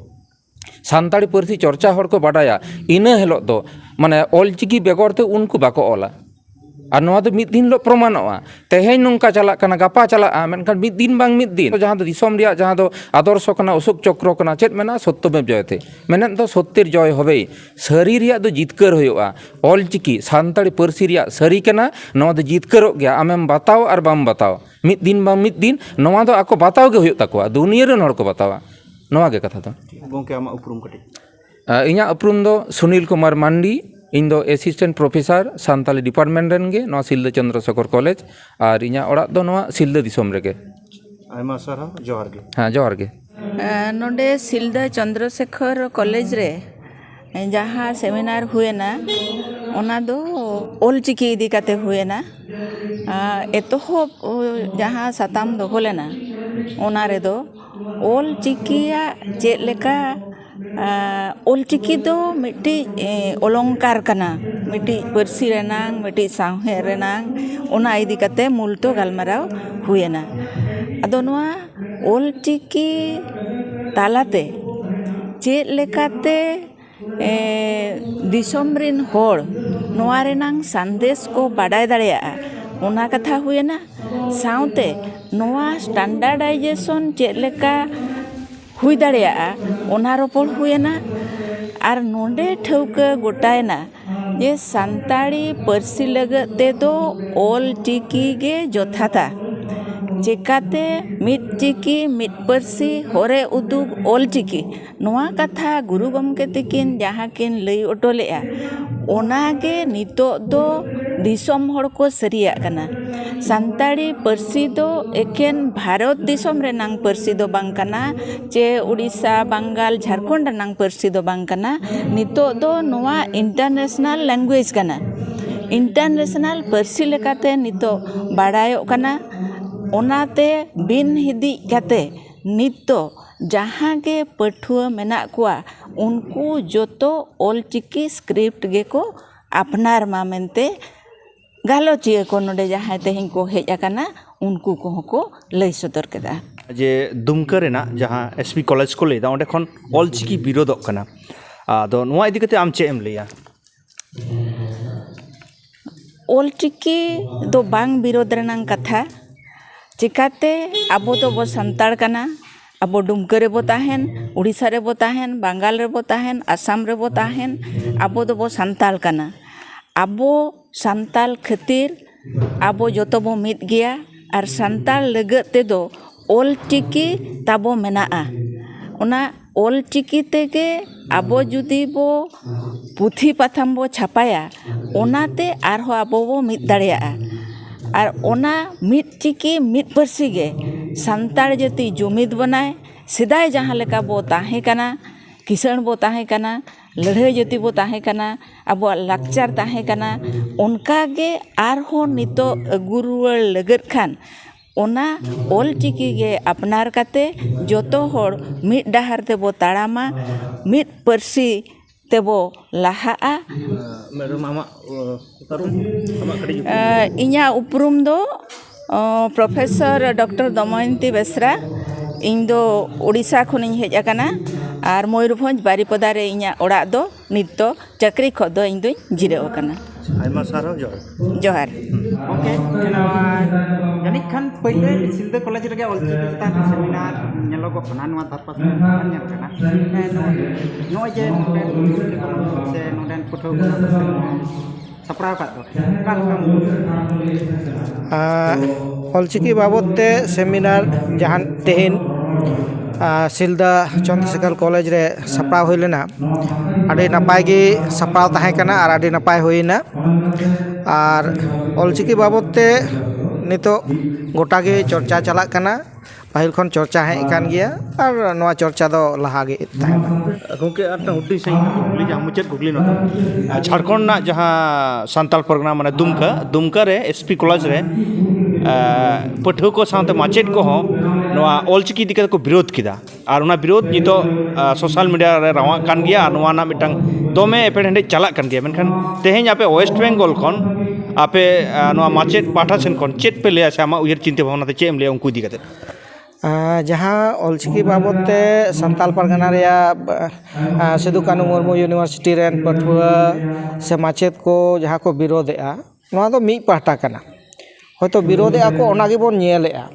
ᱥᱟᱱᱛᱟᱲᱤ ᱯᱟᱹᱨᱥᱤ ᱪᱚᱨᱪᱟ ᱦᱚᱲ ᱠᱚ ᱵᱟᱰᱟᱭᱟ, ᱤᱱᱟᱹ ᱦᱤᱞᱳᱜ ᱫᱚ ᱢᱟᱱᱮ ᱚᱞᱪᱤᱠᱤ ᱵᱮᱜᱚᱨ ᱛᱮ ᱩᱱᱠᱩ ᱵᱟᱠᱚ ᱚᱞᱟ᱾ ᱟᱨ ᱱᱚᱣᱟ ᱫᱚ ᱢᱤᱫ ᱫᱤᱱ ᱦᱤᱞᱳᱜ ᱯᱨᱚᱢᱟᱱᱚᱜᱼᱟ᱾ ᱛᱮᱦᱮᱧ ᱱᱚᱝᱠᱟ ᱪᱟᱞᱟᱜ ᱠᱟᱱᱟ, ᱜᱟᱯᱟ ᱪᱟᱞᱟᱜᱼᱟ, ᱢᱮᱱᱠᱷᱟᱱ ᱢᱤᱫ ᱫᱤᱱ ᱵᱟᱝ ᱢᱤᱫ ᱫᱤᱱ ᱡᱟᱦᱟᱸ ᱫᱚ ᱫᱤᱥᱚᱢ ᱨᱮᱭᱟᱜ ᱡᱟᱦᱟᱸ ᱫᱚ ᱟᱫᱚᱨᱥᱚ ᱠᱟᱱᱟ, ᱚᱥᱳᱠ ᱪᱚᱠᱨᱚ ᱠᱟᱱᱟ, ᱪᱮᱫ ᱢᱮᱱᱟᱜᱼᱟ? ᱥᱚᱛᱛᱚᱢᱮᱵ ᱡᱚᱭᱚᱛᱮ᱾ ᱢᱮᱱᱮᱫ ᱫᱚ ᱥᱚᱛᱭᱚᱨ ᱡᱚᱭ ᱦᱚᱵᱮᱭ᱾ ᱥᱟᱹᱨᱤ ᱨᱮᱭᱟᱜ ᱫᱚ ᱡᱤᱛᱠᱟᱹᱨ ᱦᱩᱭᱩᱜᱼᱟ᱾ ᱚᱞᱪᱤᱠᱤ ᱥᱟᱱᱛᱟᱲᱤ ᱯᱟᱹᱨᱥᱤ ᱨᱮᱭᱟᱜ ᱥᱟᱹᱨᱤ ᱠᱟᱱᱟ, ᱱᱚᱣᱟ ᱫᱚ ᱡᱤᱛᱠᱟᱹᱨᱚᱜ ᱜᱮᱭᱟ, ᱟᱢᱮᱢ ᱵᱟᱛᱟᱣ ᱟᱨ ᱵᱟᱢ ᱵᱟᱛᱟᱣ᱾ ᱢᱤᱫ ᱫᱤᱱ ᱵᱟᱝ ᱢᱤᱫ ᱫᱤᱱ ᱱᱚᱣᱟ ᱫᱚ ᱟᱠᱚ ᱵᱟᱛᱟᱣ ᱜᱮ ᱦᱩᱭᱩᱜ ᱛᱟᱠᱚᱣᱟ, ᱫᱩᱱᱤᱭᱟᱹ ᱨᱮᱱ ᱦᱚᱲ ᱠᱚ ᱵᱟᱛᱟᱣᱟ᱾ ᱱᱚᱣᱟ ᱜᱮ ᱠᱟᱛᱷᱟ ᱫᱚ᱾ ᱜᱚᱢᱠᱮ, ᱟᱢᱟᱜ ᱩᱯᱨᱩᱢ ᱠᱟᱹᱴᱤᱡ᱾ ᱟ, ᱤᱧᱟᱹᱜ ᱩᱯᱨᱩᱢ ᱫᱚ ᱥᱩᱱᱤᱞ ᱠᱩᱢᱟᱨ ᱢᱟᱱᱰᱤ᱾ ᱤᱧ ᱫᱚ ᱮᱥᱤᱥᱴᱮᱱᱴ ᱯᱨᱚᱯᱷᱮᱥᱟᱨ ᱥᱟᱱᱛᱟᱞᱤ ᱰᱤᱯᱟᱨᱴᱢᱮᱱᱴ ᱨᱮᱱ ᱜᱮ ᱱᱚᱣᱟ ᱥᱤᱞᱫᱟᱹ ᱪᱚᱱᱫᱨᱚᱥᱮᱠᱷᱚᱨ ᱠᱚᱞᱮᱡᱽ, ᱟᱨ ᱤᱧᱟᱹᱜ ᱚᱲᱟᱜ ᱫᱚ ᱱᱚᱣᱟ ᱥᱤᱞᱫᱟᱹ ᱫᱤᱥᱚᱢ ᱨᱮᱜᱮ᱾ ᱟᱭᱢᱟ ᱥᱟᱨᱦᱟᱣ, ᱡᱚᱦᱟᱨ ᱜᱮ᱾ ᱦᱮᱸ, ᱡᱚᱦᱟᱨ ᱜᱮ᱾ ᱮ, ᱱᱚᱰᱮ ᱥᱤᱞᱫᱟᱹ ᱪᱚᱱᱫᱨᱚᱥᱮᱠᱷᱚᱨ ᱠᱚᱞᱮᱡᱽ ᱨᱮ ᱡᱟᱦᱟᱸ ᱥᱮᱢᱤᱱᱟᱨ ᱦᱩᱭᱮᱱᱟ, ᱚᱱᱟ ᱫᱚ ᱚᱞᱪᱤᱠᱤ ᱤᱫᱤ ᱠᱟᱛᱮ ᱦᱩᱭᱮᱱᱟ᱾ ᱟ, ᱮᱛᱚᱦᱚᱵ, ᱚ, ᱡᱟᱦᱟᱸ ᱥᱟᱛᱟᱢ ᱫᱚᱦᱚ ᱞᱮᱱᱟ, ᱚᱱᱟ ᱨᱮᱫᱚ ᱚᱞᱪᱤᱠᱤᱭᱟᱜ ᱪᱮᱫ ᱞᱮᱠᱟ, ᱟ, ᱚᱞᱪᱤᱠᱤ ᱫᱚ ᱢᱤᱫᱴᱤᱡ, ᱮ, ᱚᱞᱚᱝᱠᱟᱨ ᱠᱟᱱᱟ, ᱢᱤᱫᱴᱤᱡ ᱯᱟᱹᱨᱥᱤ ᱨᱮᱱᱟᱝ, ᱢᱤᱫᱴᱤᱡ ᱥᱟᱶᱦᱮᱫ ᱨᱮᱱᱟᱝ, ᱚᱱᱟ ᱤᱫᱤ ᱠᱟᱛᱮ ᱢᱩᱞ ᱛᱚ ᱜᱟᱞᱢᱟᱨᱟᱣ ᱦᱩᱭᱮᱱᱟ᱾ ᱟᱫᱚ ᱱᱚᱣᱟ ᱚᱞᱪᱤᱠᱤ ᱛᱟᱞᱟᱛᱮ ᱪᱮᱫ ᱞᱮᱠᱟᱛᱮ, ᱮ, ᱫᱤᱥᱚᱢ ᱨᱤᱱ ᱦᱚᱲ ᱱᱚᱣᱟ ᱨᱮᱱᱟᱝ ᱥᱟᱸᱫᱮᱥ ᱠᱚ ᱵᱟᱰᱟᱭ ᱫᱟᱲᱮᱭᱟᱜᱼᱟ, ᱚᱱᱟ ᱠᱟᱛᱷᱟ ᱦᱩᱭᱮᱱᱟ᱾ ᱥᱟᱶᱛᱮ ᱱᱚᱣᱟ standardization ᱪᱮᱫ ᱞᱮᱠᱟ ᱦᱩᱭ ᱫᱟᱲᱮᱭᱟᱜᱼᱟ, ᱚᱱᱟ ᱨᱚᱯᱚᱲ ᱦᱩᱭᱮᱱᱟ᱾ ᱟᱨ ᱱᱚᱰᱮ ᱴᱷᱟᱹᱣᱠᱟᱹ ᱜᱚᱴᱟᱭᱮᱱᱟ ᱡᱮ ᱥᱟᱱᱛᱟᱲᱤ ᱯᱟᱹᱨᱥᱤ ᱞᱟᱹᱜᱤᱫ ᱛᱮᱫᱚ ᱚᱞ ᱪᱤᱠᱤ ᱜᱮ ᱡᱚᱛᱷᱟᱛᱟ᱾ ᱪᱮᱠᱟᱛᱮ ᱢᱤᱫ ᱪᱤᱠᱤ, ᱢᱤᱫ ᱯᱟᱹᱨᱥᱤ, ᱦᱚᱨᱮ ᱩᱫᱩᱜ ᱚᱞ ᱪᱤᱠᱤ, ᱱᱚᱣᱟ ᱠᱟᱛᱷᱟ ᱜᱩᱨᱩ ᱜᱚᱢᱠᱮ ᱛᱤᱠᱤᱱ ᱡᱟᱦᱟᱸ ᱠᱤᱱ ᱞᱟᱹᱭ ᱦᱚᱴᱚ ᱞᱮᱫᱼᱟ, ᱚᱱᱟᱜᱮ ᱱᱤᱛᱚᱜ ᱫᱚ ᱫᱤᱥᱚᱢ ᱦᱚᱲ ᱠᱚ ᱥᱟᱹᱨᱤᱭᱟᱜ ᱠᱟᱱᱟ᱾ ᱥᱟᱱᱛᱟᱲᱤ ᱯᱟᱹᱨᱥᱤ ᱫᱚ ᱮᱠᱮᱱ ᱵᱷᱟᱨᱚᱛ ᱫᱤᱥᱚᱢ ᱨᱮᱱᱟᱝ ᱯᱟᱹᱨᱥᱤ ᱫᱚ ᱵᱟᱝ ᱠᱟᱱᱟ, ᱪᱮ ᱩᱲᱤᱥᱥᱟ, ᱵᱟᱝᱜᱟᱞ, ᱡᱷᱟᱲᱠᱷᱚᱸᱰ ᱨᱮᱱᱟᱝ ᱯᱟᱹᱨᱥᱤ ᱫᱚ ᱵᱟᱝ ᱠᱟᱱᱟ᱾ ᱱᱤᱛᱚᱜ ᱫᱚ ᱱᱚᱣᱟ international language ᱠᱟᱱᱟ᱾ International ᱯᱟᱹᱨᱥᱤ ᱞᱮᱠᱟᱛᱮ ᱱᱤᱛᱚᱜ ᱵᱟᱲᱟᱭᱚᱜ ᱠᱟᱱᱟ᱾ ᱚᱱᱟᱛᱮ ᱵᱤᱱ ᱦᱤᱫᱤᱡ ᱠᱟᱛᱮ ᱱᱤᱛᱚᱜ ᱡᱟᱦᱟᱸ ᱜᱮ ᱯᱟᱹᱴᱷᱩᱣᱟᱹ ᱢᱮᱱᱟᱜ ᱠᱚᱣᱟ, ᱩᱱᱠᱩ ᱡᱚᱛᱚ ᱚᱞᱪᱤᱠᱤ script ᱜᱮᱠᱚ ᱟᱯᱱᱟᱨ ᱢᱟ ᱢᱮᱱᱛᱮ ᱜᱟᱞᱚᱪᱤᱭᱟᱹ ᱠᱚ ᱱᱚᱰᱮ ᱡᱟᱦᱟᱸᱭ ᱛᱮᱦᱮᱧ ᱠᱚ ᱦᱮᱡ ᱟᱠᱟᱱᱟ, ᱩᱱᱠᱩ ᱠᱚᱦᱚᱸ ᱠᱚ ᱞᱟᱹᱭ ᱥᱚᱫᱚᱨ ᱠᱮᱫᱟ᱾ ᱡᱮ ᱫᱩᱢᱠᱟᱹ ᱨᱮᱱᱟᱜ ᱡᱟᱦᱟᱸ S P college ᱠᱚ ᱞᱟᱹᱭᱫᱟ, ᱚᱸᱰᱮ ᱠᱷᱚᱱ ᱚᱞᱪᱤᱠᱤ ᱵᱤᱨᱳᱫᱚᱜ ᱠᱟᱱᱟ, ᱟᱫᱚ ᱱᱚᱣᱟ ᱤᱫᱤ ᱠᱟᱛᱮ ᱟᱢ ᱪᱮᱫ ᱮᱢ ᱞᱟᱹᱭᱟ? ᱚᱞᱪᱤᱠᱤ ᱫᱚ ᱵᱟᱝ ᱵᱤᱨᱳᱫ ᱨᱮᱱᱟᱝ ᱠᱟᱛᱷᱟ᱾ ᱪᱤᱠᱟᱛᱮ? ᱟᱵᱚ ᱫᱚᱵᱚ ᱥᱟᱱᱛᱟᱲ ᱠᱟᱱᱟ, ᱟᱵᱚ ᱰᱩᱢᱠᱟᱹ ᱨᱮᱵᱚ ᱛᱟᱦᱮᱱ, ᱩᱲᱤᱥᱥᱟ ᱨᱮᱵᱚ ᱛᱟᱦᱮᱱ, ᱵᱟᱝᱜᱟᱞ ᱨᱮᱵᱚ ᱛᱟᱦᱮᱱ, ᱟᱥᱟᱢ ᱨᱮᱵᱚ ᱛᱟᱦᱮᱱ, ᱟᱵᱚ ᱫᱚᱵᱚ ᱥᱟᱱᱛᱟᱲ ᱠᱟᱱᱟ᱾ ᱟᱵᱚ ᱥᱟᱱᱛᱟᱲ ᱠᱷᱟᱹᱛᱤᱨ ᱟᱵᱚ ᱡᱚᱛᱚ ᱵᱚ ᱢᱤᱫ ᱜᱮᱭᱟ᱾ ᱟᱨ ᱥᱟᱱᱛᱟᱲ ᱞᱟᱹᱜᱤᱫ ᱛᱮᱫᱚ ᱚᱞᱪᱤᱠᱤ ᱛᱟᱵᱚ ᱢᱮᱱᱟᱜᱼᱟ᱾ ᱚᱱᱟ ᱚᱞᱪᱤᱠᱤ ᱛᱮᱜᱮ ᱟᱵᱚ ᱡᱩᱫᱤ ᱵᱚ ᱯᱩᱛᱷᱤ ᱯᱟᱛᱷᱟᱢ ᱵᱚ ᱪᱷᱟᱯᱟᱭᱟ, ᱚᱱᱟᱛᱮ ᱟᱨᱦᱚᱸ ᱟᱵᱚ ᱵᱚ ᱢᱤᱫ ᱫᱟᱲᱮᱭᱟᱜᱼᱟ᱾ ᱟᱨ ᱚᱱᱟ ᱢᱤᱫ ᱪᱤᱠᱤ ᱢᱤᱫ ᱯᱟᱹᱨᱥᱤ ᱜᱮ ᱥᱟᱱᱛᱟᱲ ᱡᱟᱹᱛᱤ ᱡᱩᱢᱤᱫ ᱵᱚᱱᱟᱭ᱾ ᱥᱮᱫᱟᱭ ᱡᱟᱦᱟᱸ ᱞᱮᱠᱟ ᱵᱚ ᱛᱟᱦᱮᱸ ᱠᱟᱱᱟ, ᱠᱤᱥᱟᱹᱬ ᱵᱚ ᱛᱟᱦᱮᱸ ᱠᱟᱱᱟ, ᱞᱟᱹᱲᱦᱟᱹᱭ ᱡᱟᱹᱛᱤ ᱵᱚ ᱛᱟᱦᱮᱸ ᱠᱟᱱᱟ, ᱟᱵᱚᱣᱟᱜ ᱞᱟᱠᱪᱟᱨ ᱛᱟᱦᱮᱸ ᱠᱟᱱᱟ, ᱚᱱᱠᱟ ᱜᱮ ᱟᱨᱦᱚᱸ ᱱᱤᱛᱚᱜ ᱟᱹᱜᱩ ᱨᱩᱣᱟᱹᱲ ᱞᱟᱹᱜᱤᱫ ᱠᱷᱟᱱ ᱚᱱᱟ ᱚᱞᱪᱤᱠᱤ ᱜᱮ ᱟᱯᱱᱟᱨ ᱠᱟᱛᱮ ᱡᱚᱛᱚ ᱦᱚᱲ ᱢᱤᱫ ᱰᱟᱦᱟᱨ ᱛᱮᱵᱚ ᱛᱟᱲᱟᱢᱟ, ᱢᱤᱫ ᱯᱟᱹᱨᱥᱤ ᱛᱮᱵᱚ ᱞᱟᱦᱟᱜᱼᱟ᱾ ᱢᱮᱰᱟᱢ, ᱟᱢᱟᱜ, ᱚ, ᱩᱯᱨᱩᱢ? ᱟᱢᱟᱜ ᱠᱟᱹᱴᱤᱡ ᱩᱯᱨᱩᱢ? ᱮ, ᱤᱧᱟᱹᱜ ᱩᱯᱨᱩᱢ ᱫᱚ, ᱚ, ᱯᱨᱚᱯᱷᱮᱥᱚᱨ ᱰᱚᱠᱴᱚᱨ ᱫᱚᱢᱚᱭᱚᱱᱛᱤ ᱵᱮᱥᱨᱟ᱾ ᱤᱧ ᱫᱚ ᱳᱰᱤᱥᱟ ᱠᱷᱚᱱᱤᱧ ᱦᱮᱡ ᱟᱠᱟᱱᱟ ᱟᱨ ᱢᱚᱭᱩᱨᱵᱷᱚᱸᱡᱽ ᱵᱟᱨᱤᱯᱚᱫᱟ ᱨᱮ ᱤᱧᱟᱹᱜ ᱚᱲᱟᱜ ᱫᱚ᱾ ᱱᱤᱛ ᱫᱚ ᱪᱟᱹᱠᱨᱤ ᱠᱷᱚᱱ ᱫᱚ ᱤᱧ ᱫᱚᱧ ᱡᱤᱨᱟᱹᱣ ᱟᱠᱟᱱᱟ᱾ ᱟᱭᱢᱟ ᱥᱟᱨᱦᱟᱣ, ᱡᱚᱦᱟᱨ᱾ ᱡᱚᱦᱟᱨ᱾ ᱜᱚᱢᱠᱮ, ᱱᱚᱣᱟ ᱡᱟᱹᱱᱤᱡ ᱠᱷᱟᱱ ᱯᱟᱹᱭᱞᱟᱹ ᱥᱤᱞᱫᱟᱹ ᱠᱚᱞᱮᱡᱽ ᱨᱮᱜᱮ ᱚᱞᱪᱤᱠᱤ ᱪᱮᱛᱟᱱ ᱨᱮ ᱥᱮᱢᱤᱱᱟᱨ ᱧᱮᱞᱚᱜᱚᱜ ᱠᱟᱱᱟ ᱱᱚᱣᱟ ᱫᱷᱟᱨᱯᱟᱥ ᱨᱮ ᱵᱟᱝ ᱧᱮᱞ ᱠᱟᱱᱟ᱾ ᱦᱮᱸ, ᱱᱚᱜᱼᱚᱭ, ᱱᱚᱜᱼᱚᱭ ᱡᱮ ᱱᱚᱰᱮᱱ ᱥᱮ ᱱᱚᱰᱮᱱ ᱯᱟᱹᱴᱷᱩᱣᱟᱹ ᱠᱚ ᱥᱟᱯᱲᱟᱣ ᱟᱠᱟᱫ ᱫᱚ, ᱚᱠᱟ ᱞᱮᱠᱟᱢ ᱵᱩᱡᱷᱟᱹᱣ ᱮᱫᱟ? ᱟᱸ, ᱚᱞᱪᱤᱠᱤ ᱵᱟᱵᱚᱫ ᱛᱮ ᱥᱮᱢᱤᱱᱟᱨ ᱡᱟᱦᱟᱸ ᱛᱮᱦᱮᱧ ᱟᱨ ᱥᱤᱞᱫᱟᱹ ᱪᱚᱱᱫᱨᱚᱥᱮᱠᱷᱚᱨ ᱠᱚᱞᱮᱡᱽ ᱨᱮ ᱥᱟᱯᱲᱟᱣ ᱦᱩᱭ ᱞᱮᱱᱟ᱾ ᱟᱹᱰᱤ ᱱᱟᱯᱟᱭ ᱜᱮ ᱥᱟᱯᱲᱟᱣ ᱛᱟᱦᱮᱸ ᱠᱟᱱᱟ ᱟᱨ ᱟᱹᱰᱤ ᱱᱟᱯᱟᱭ ᱦᱩᱭᱮᱱᱟ᱾ ᱟᱨ ᱚᱞᱪᱤᱠᱤ ᱵᱟᱵᱚᱫ ᱛᱮ ᱱᱤᱛᱚᱜ ᱜᱚᱴᱟ ᱜᱮ ᱪᱚᱨᱪᱟ ᱪᱟᱞᱟᱜ ᱠᱟᱱᱟ᱾ ᱯᱟᱹᱦᱤᱞ ᱠᱷᱚᱱ ᱪᱚᱨᱪᱟ ᱦᱮᱡ ᱟᱠᱟᱱ ᱜᱮᱭᱟ ᱟᱨ ᱱᱚᱣᱟ ᱪᱚᱨᱪᱟ ᱫᱚ ᱞᱟᱦᱟ ᱜᱮ ᱛᱟᱦᱮᱱᱟ᱾ ᱜᱚᱢᱠᱮ, ᱟᱨ ᱢᱤᱫᱴᱟᱝ ᱦᱩᱰᱤᱧ ᱥᱟᱺᱦᱤᱡ ᱠᱩᱠᱞᱤ, ᱡᱟᱦᱟᱸ ᱢᱩᱪᱟᱹᱫ ᱠᱩᱠᱞᱤ ᱱᱚᱣᱟ, ᱡᱷᱟᱲᱠᱷᱚᱸᱰ ᱨᱮᱱᱟᱜ ᱡᱟᱦᱟᱸ ᱥᱟᱱᱛᱟᱲ ᱯᱟᱨᱜᱟᱱᱟ, ᱢᱟᱱᱮ ᱫᱩᱢᱠᱟ, ᱫᱩᱢᱠᱟ ᱨᱮ ᱮᱥ ᱯᱤ ᱠᱚᱞᱮᱡᱽ ᱨᱮ, ᱮ, ᱯᱟᱹᱴᱷᱩᱣᱟᱹ ᱠᱚ ᱥᱟᱶᱛᱮ ᱢᱟᱪᱮᱫ ᱠᱚᱦᱚᱸ ᱱᱚᱣᱟ ᱚᱞᱪᱤᱠᱤ ᱤᱫᱤ ᱠᱟᱛᱮ ᱠᱚ ᱵᱤᱨᱳᱫ ᱠᱮᱫᱟ᱾ ᱟᱨ ᱚᱱᱟ ᱵᱤᱨᱳᱫ ᱱᱤᱛᱚᱜ, ᱟ, ᱥᱳᱥᱟᱞ ᱢᱤᱰᱤᱭᱟ ᱨᱮ ᱨᱟᱣᱟᱜ ᱠᱟᱱ ᱜᱮᱭᱟ᱾ ᱟᱨ ᱱᱚᱣᱟ ᱨᱮᱱᱟᱜ ᱢᱤᱫᱴᱟᱝ ᱫᱚᱢᱮ ᱮᱯᱮᱨᱦᱮᱸᱰᱮᱡ ᱪᱟᱞᱟᱜ ᱠᱟᱱ ᱜᱮᱭᱟ᱾ ᱢᱮᱱᱠᱷᱟᱱ ᱛᱮᱦᱮᱧ ᱟᱯᱮ ᱳᱭᱮᱥᱴ ᱵᱮᱝᱜᱚᱞ ᱠᱷᱚᱱ ᱟᱯᱮ, ᱟ, ᱱᱚᱣᱟ ᱢᱟᱪᱮᱫ ᱯᱟᱦᱴᱟ ᱥᱮᱱ ᱠᱷᱚᱱ ᱪᱮᱫ ᱯᱮ ᱞᱟᱹᱭᱟ, ᱥᱮ ᱟᱢᱟᱜ ᱩᱭᱦᱟᱹᱨ ᱪᱤᱱᱛᱟᱹ ᱵᱷᱟᱵᱽᱱᱟ ᱛᱮ ᱪᱮᱫ ᱮᱢ ᱞᱟᱹᱭᱟ ᱩᱱᱠᱩ ᱤᱫᱤ ᱠᱟᱛᱮ? ᱟ, ᱡᱟᱦᱟᱸ ᱚᱞᱪᱤᱠᱤ ᱵᱟᱵᱚᱫ ᱛᱮ ᱥᱟᱱᱛᱟᱲ ᱯᱟᱨᱜᱟᱱᱟ ᱨᱮᱭᱟᱜ, ᱟ, ᱥᱤᱫᱩ ᱠᱟᱹᱱᱦᱩ ᱢᱩᱨᱢᱩ ᱤᱭᱩᱱᱤᱵᱷᱟᱨᱥᱤᱴᱤ ᱨᱮᱱ ᱯᱟᱹᱴᱷᱩᱣᱟᱹ ᱥᱮ ᱢᱟᱪᱮᱫ ᱠᱚ ᱡᱟᱦᱟᱸ ᱠᱚ ᱵᱤᱨᱳᱫᱮᱜᱼᱟ, ᱱᱚᱣᱟ ᱫᱚ ᱢᱤᱫ ᱯᱟᱦᱴᱟ ᱠᱟᱱᱟ᱾ ᱦᱚᱭᱛᱳ ᱵᱤᱨᱳᱫᱮᱜᱼᱟ ᱠᱚ, ᱚᱱᱟ ᱜᱮᱵᱚᱱ ᱧᱮᱞᱮᱜᱼᱟ᱾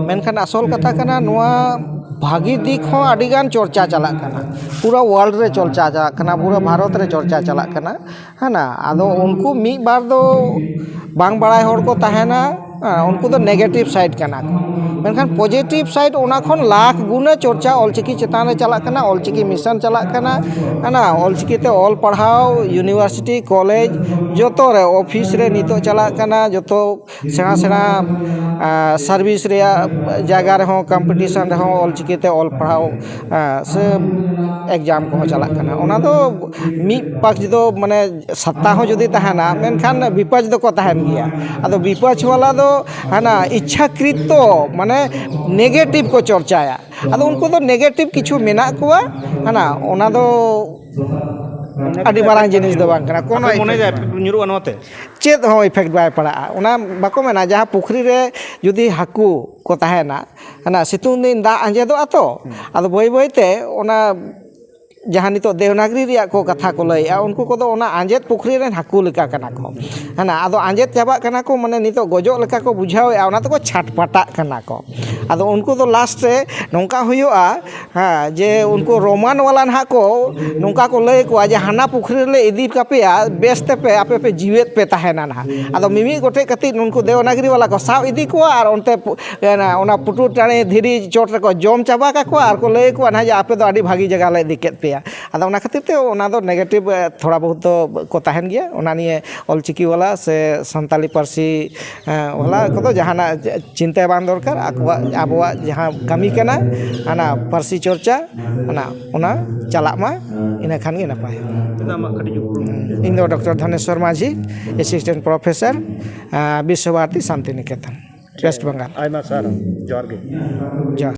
ᱢᱮᱱᱠᱷᱟᱱ ᱟᱥᱚᱞ ᱠᱟᱛᱷᱟ ᱠᱟᱱᱟ, ᱱᱚᱣᱟ ᱵᱷᱟᱹᱜᱤ ᱫᱤᱠ ᱦᱚᱸ ᱟᱹᱰᱤᱜᱟᱱ ᱪᱚᱨᱪᱟ ᱪᱟᱞᱟᱜ ᱠᱟᱱᱟ, ᱯᱩᱨᱟᱹ ᱣᱟᱨᱞᱰ ᱨᱮ ᱪᱚᱨᱪᱟ ᱪᱟᱞᱟᱜ ᱠᱟᱱᱟ, ᱯᱩᱨᱟᱹ ᱵᱷᱟᱨᱚᱛ ᱨᱮ ᱪᱚᱨᱪᱟ ᱪᱟᱞᱟᱜ ᱠᱟᱱᱟ᱾ ᱦᱮᱸ ᱱᱟ? ᱟᱫᱚ ᱩᱱᱠᱩ ᱢᱤᱫ ᱵᱟᱨ ᱫᱚ ᱵᱟᱝ ᱵᱟᱲᱟᱭ ᱦᱚᱲ ᱠᱚ ᱛᱟᱦᱮᱱᱟ, ᱦᱮᱸ, ᱩᱱᱠᱩ ᱫᱚ ᱱᱮᱜᱮᱴᱤᱵᱷ ᱥᱟᱭᱤᱰ ᱠᱟᱱᱟ ᱠᱚ᱾ ᱢᱮᱱᱠᱷᱟᱱ ᱯᱚᱡᱮᱴᱤᱵᱷ ᱥᱟᱭᱤᱰ, ᱚᱱᱟ ᱠᱷᱚᱱ ᱞᱟᱠᱷ ᱜᱩᱱᱟᱹ ᱪᱚᱨᱪᱟ ᱚᱞᱪᱤᱠᱤ ᱪᱮᱛᱟᱱ ᱨᱮ ᱪᱟᱞᱟᱜ ᱠᱟᱱᱟ, ᱚᱞᱪᱤᱠᱤ ᱢᱤᱥᱚᱱ ᱪᱟᱞᱟᱜ ᱠᱟᱱᱟ, ᱦᱮᱸ ᱱᱟ? ᱚᱞᱪᱤᱠᱤ ᱛᱮ ᱚᱞ ᱯᱟᱲᱦᱟᱣ, ᱤᱭᱩᱱᱤᱵᱷᱟᱨᱥᱤᱴᱤ, ᱠᱚᱞᱮᱡᱽ, ᱡᱚᱛᱚ ᱨᱮ, ᱚᱯᱷᱤᱥ ᱨᱮ ᱱᱤᱛᱚᱜ ᱪᱟᱞᱟᱜ ᱠᱟᱱᱟ, ᱡᱚᱛᱚ ᱥᱮᱬᱟ ᱥᱮᱬᱟ, ᱟ, ᱥᱟᱨᱵᱷᱤᱥ ᱨᱮᱭᱟᱜ ᱡᱟᱭᱜᱟ ᱨᱮᱦᱚᱸ, ᱠᱚᱢᱯᱤᱴᱤᱥᱚᱱ ᱨᱮᱦᱚᱸ ᱚᱞᱪᱤᱠᱤ ᱛᱮ ᱚᱞ ᱯᱟᱲᱦᱟᱣ, ᱟ, ᱥᱮ ᱮᱠᱡᱟᱢ ᱠᱚᱦᱚᱸ ᱪᱟᱞᱟᱜ ᱠᱟᱱᱟ᱾ ᱚᱱᱟ ᱫᱚ ᱢᱤᱫ ᱯᱟᱠᱷ ᱫᱚ, ᱢᱟᱱᱮ, ᱥᱟᱛᱟ ᱦᱚᱸ ᱡᱩᱫᱤ ᱛᱟᱦᱮᱱᱟ, ᱢᱮᱱᱠᱷᱟᱱ ᱵᱤᱯᱚᱠᱷ ᱫᱚᱠᱚ ᱛᱟᱦᱮᱱ ᱜᱮᱭᱟ᱾ ᱟᱫᱚ ᱵᱤᱯᱚᱠᱷ ᱵᱟᱞᱟ ᱫᱚ ᱦᱟᱱᱟ ᱤᱪᱪᱷᱟᱠᱨᱤᱛᱚ, ᱢᱟᱱᱮ, ᱱᱮᱜᱮᱴᱤᱵᱷ ᱠᱚ ᱪᱚᱨᱪᱟᱭᱟ᱾ ᱟᱫᱚ ᱩᱱᱠᱩ ᱫᱚ ᱱᱮᱜᱮᱴᱤᱵᱷ ᱠᱤᱪᱷᱩ ᱢᱮᱱᱟᱜ ᱠᱚᱣᱟ, ᱦᱟᱱᱟ, ᱚᱱᱟ ᱫᱚ ᱟᱹᱰᱤ ᱢᱟᱨᱟᱝ ᱡᱤᱱᱤᱥ ᱫᱚ ᱵᱟᱝ ᱠᱟᱱᱟ᱾ ᱠᱳᱱᱳ ᱟᱯᱮ ᱢᱚᱱᱮᱭᱮᱫᱟ ᱮᱯᱷᱮᱠᱴ ᱧᱩᱨᱩᱜᱼᱟ ᱱᱚᱣᱟ ᱛᱮ? ᱪᱮᱫ ᱦᱚᱸ ᱤᱯᱷᱮᱠᱴ ᱵᱟᱭ ᱯᱟᱲᱟᱜᱼᱟ᱾ ᱚᱱᱟ ᱵᱟᱠᱚ ᱢᱮᱱᱟ, ᱡᱟᱦᱟᱸ ᱯᱩᱠᱷᱨᱤ ᱨᱮ ᱡᱩᱫᱤ ᱦᱟᱹᱠᱩ ᱠᱚ ᱛᱟᱦᱮᱱᱟ, ᱦᱟᱱᱟ ᱥᱤᱛᱩᱝ ᱫᱤᱱ ᱫᱟᱜ ᱟᱸᱡᱮᱫᱚᱜᱼᱟ ᱛᱚ, ᱟᱫᱚ ᱵᱟᱹᱭ ᱵᱟᱹᱭ ᱛᱮ ᱚᱱᱟ ᱡᱟᱦᱟᱸ ᱱᱤᱛᱚᱜ ᱫᱮᱣᱱᱟᱜᱽᱨᱤ ᱨᱮᱭᱟᱜ ᱠᱚ ᱠᱟᱛᱷᱟ ᱠᱚ ᱞᱟᱹᱭᱮᱜᱼᱟ, ᱩᱱᱠᱩ ᱠᱚᱫᱚ ᱚᱱᱟ ᱟᱸᱡᱮᱫ ᱯᱩᱠᱷᱨᱤ ᱨᱮᱱ ᱦᱟᱹᱠᱩ ᱞᱮᱠᱟ ᱠᱟᱱᱟ ᱠᱚ᱾ ᱦᱮᱸ, ᱟᱫᱚ ᱟᱸᱡᱮᱫ ᱪᱟᱵᱟᱜ ᱠᱟᱱᱟ ᱠᱚ, ᱢᱟᱱᱮ ᱱᱤᱛᱚᱜ ᱜᱚᱡᱚᱜ ᱞᱮᱠᱟ ᱠᱚ ᱵᱩᱡᱷᱟᱹᱣᱮᱜᱼᱟ, ᱚᱱᱟ ᱛᱮᱠᱚ ᱪᱷᱟᱴᱯᱟᱴᱟᱜ ᱠᱟᱱᱟ ᱠᱚ᱾ ᱟᱫᱚ ᱩᱱᱠᱩ ᱫᱚ ᱞᱟᱥᱴ ᱨᱮ ᱱᱚᱝᱠᱟ ᱦᱩᱭᱩᱜᱼᱟ, ᱦᱮᱸ, ᱡᱮ ᱩᱱᱠᱩ ᱨᱳᱢᱟᱱ ᱣᱟᱞᱟ ᱱᱟᱦᱟᱜ ᱠᱚ ᱱᱚᱝᱠᱟ ᱠᱚ ᱞᱟᱹᱭ ᱟᱠᱚᱣᱟ ᱡᱮ ᱦᱟᱱᱟ ᱯᱩᱠᱷᱨᱤ ᱨᱮᱞᱮ ᱤᱫᱤ ᱠᱟᱯᱮᱭᱟ, ᱵᱮᱥ ᱛᱮᱯᱮ, ᱟᱯᱮ ᱯᱮ ᱡᱤᱣᱮᱫ ᱯᱮ ᱛᱟᱦᱮᱱᱟ ᱱᱟᱦᱟᱜ᱾ ᱟᱫᱚ ᱢᱤᱢᱤᱫ ᱜᱚᱴᱮᱡ ᱠᱟᱛᱮᱫ ᱩᱱᱠᱩ ᱫᱮᱣᱱᱟᱜᱽᱨᱤ ᱣᱟᱞᱟ ᱠᱚ ᱥᱟᱵ ᱤᱫᱤ ᱠᱚᱣᱟ ᱟᱨ ᱚᱱᱛᱮ ᱯᱩ-, ᱚᱱᱟ, ᱚᱱᱟ ᱯᱩᱴᱩᱨ ᱴᱟᱺᱰᱤ ᱫᱷᱤᱨᱤ ᱪᱚᱴ ᱨᱮᱠᱚ ᱡᱚᱢ ᱪᱟᱵᱟ ᱠᱟᱠᱚᱣᱟ ᱟᱨ ᱠᱚ ᱞᱟᱹᱭ ᱟᱠᱚᱣᱟ ᱱᱟᱦᱟᱜ ᱡᱮ ᱟᱯᱮ ᱫᱚ ᱟᱹᱰᱤ ᱵᱷᱟᱹᱜᱤ ᱡᱟᱭᱜᱟ ᱞᱮ ᱤᱫᱤ ᱠᱮᱫ ᱯᱮᱭᱟ᱾ ᱟᱫᱚ ᱚᱱᱟ ᱠᱷᱟᱹᱛᱤᱨ ᱛᱮ ᱚᱱᱟ ᱫᱚ ᱱᱮᱜᱮᱴᱤᱵᱷ, ᱮ, ᱛᱷᱚᱲᱟ ᱵᱚᱦᱩᱛ ᱫᱚ ᱠᱚ ᱛᱟᱦᱮᱱ ᱜᱮᱭᱟ᱾ ᱚᱱᱟ ᱱᱤᱭᱮ ᱚᱞᱪᱤᱠᱤ ᱣᱟᱞᱟ ᱥᱮ ᱥᱟᱱᱛᱟᱞᱤ ᱯᱟᱹᱨᱥᱤ, ᱮ, ᱣᱟᱞᱟ ᱠᱚᱫᱚ ᱡᱟᱦᱟᱱᱟᱜ ᱪᱤᱱᱛᱟᱹ ᱵᱟᱝ ᱫᱚᱨᱠᱟᱨ᱾ ᱟᱠᱚᱣᱟᱜ, ᱟᱵᱚᱣᱟᱜ ᱡᱟᱦᱟᱸ ᱠᱟᱹᱢᱤ ᱠᱟᱱᱟ, ᱚᱱᱟ ᱯᱟᱹᱨᱥᱤ ᱪᱚᱨᱪᱟ, ᱚᱱᱟ, ᱚᱱᱟ ᱪᱟᱞᱟᱜ ᱢᱟ, ᱤᱱᱟᱹ ᱠᱷᱟᱱ ᱜᱮ ᱱᱟᱯᱟᱭᱚᱜᱼᱟ᱾ ᱟᱢᱟᱜ ᱠᱟᱹᱴᱤᱡ ᱩᱯᱨᱩᱢ? ᱤᱧ ᱫᱚ ᱰᱚᱠᱴᱚᱨ ᱫᱷᱚᱱᱮᱥᱣᱚᱨ ᱢᱟᱹᱡᱷᱤ, ᱮᱥᱤᱥᱴᱮᱱᱴ ᱯᱨᱚᱯᱷᱮᱥᱚᱨ, ᱟᱸ, ᱵᱤᱥᱥᱚ ᱵᱷᱟᱨᱚᱛᱤ ᱥᱟᱱᱛᱤᱱᱤᱠᱮᱛᱚᱱ, ᱳᱭᱮᱥᱴ ᱵᱮᱝᱜᱟᱞ᱾ ᱟᱭᱢᱟ ᱥᱟᱨᱦᱟᱣ, ᱡᱚᱦᱟᱨ ᱜᱮ᱾ ᱡᱚᱦᱟᱨ᱾